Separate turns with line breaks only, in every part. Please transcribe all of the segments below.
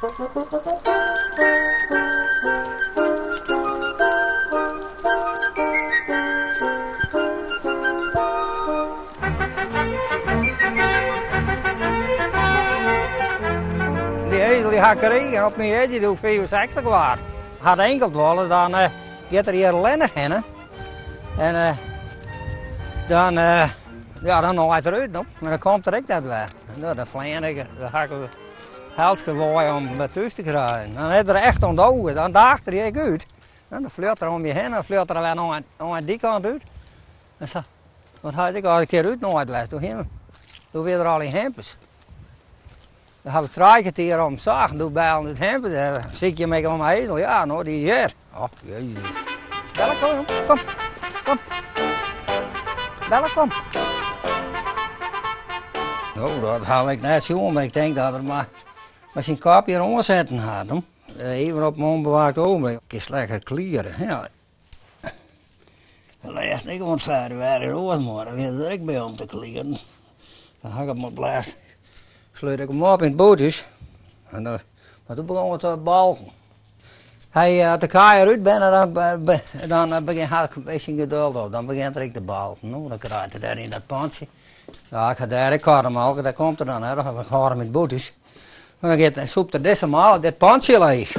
Dy ezel dy ha ik krigen op myn jierdei doe ik 65 waard. Hat inkeld wolris, dan giet er hjir allinnich hinne. En dan, ja, dan naait er út, no. Mar dan komt er ek net wer. No, dan flean ik, dan ha ik helske wei om him wer thús te krijen. Dan is er echt oan de dan daagt er je ek út. Dan fljocht er om je hinne, dan fljocht er wer nei dy kant út. En sa, want hy is ek al in kear útnaaid west, doe hiene, doe wie er al yn Himpens. Dan ha we trije kertier om socht, doe bellen út Himpens, sykje him ek om 'e ezel, ja, no dy is hjir. Oh, jezus. Bella, kom, kom, kom. Bella, kom. No, dat ha ik net sjoen, mar ik tink dat er mar mei syn kop hjir oansetten hat. Even op in onbewaakt ogenblik. Kinst lekker kliere, ja. Lêsten ek oan it seide wer is oars mar dan wie er ek by om te klieren. Dan ha ik him op lêst slút ik him op yn it bûthús. En dan, mar doe begûn it te balken. Hy, as de kaai derút binne, dan, dan begjint hat er syn geduld op. Dan begjint er ek te balken. No, dan krijt er dêr yn dat pantsje. Ja, ik ha dêr ek karnemelk, dêr komt er dan, hè. Dan hâld him yn it bûthús. Mar dan giet, sûpt er dizze maal, dit pantsje leech.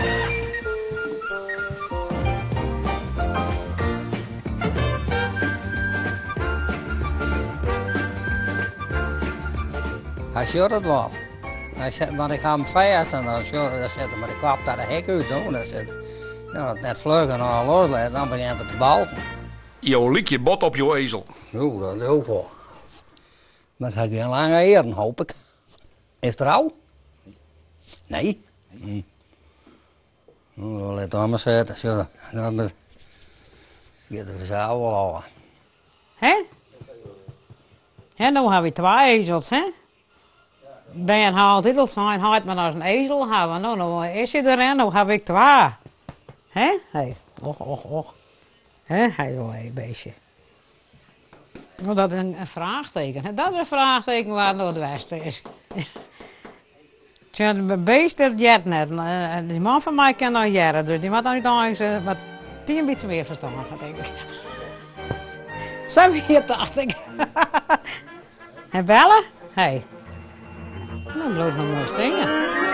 Hy sjocht it wol. Hy set, want ik ha him fêst en dan sjocht er, dan sit er mei de kop ta de hek út. No, dan sit, no, as it net fluch genôch loslit, dan begjint er te balken.
Jo lykje bot op jo ezel.
Jo, dat leau ik wol. Mar hy hat gjin lange earen, hoop ik. Is it rau? Nee. Nee? No, lit dan mar sitte. Sjoch, dan giet er fansels wol ôf.
Hè? Hè, no ha wy twa ezels, hè? Bern ha altyd al sein, heit moat ris in ezel hawwe. No, no is hy der en no haw ik twa. Hè? Hey, och, och, och. Hè, hy is wol in beestje. No, dat is in fraachteken. Dat is in fraachteken wa't no it bêste is. Tsjin in beest dat heart net. Dy man fan my kin noch hearre, dus dy moat dan úteinlik wat tien bytsje mear ferstân ha, tink ik. Sa wie it, tocht ik. En belle? Hey. No bliuwt noch moai stean.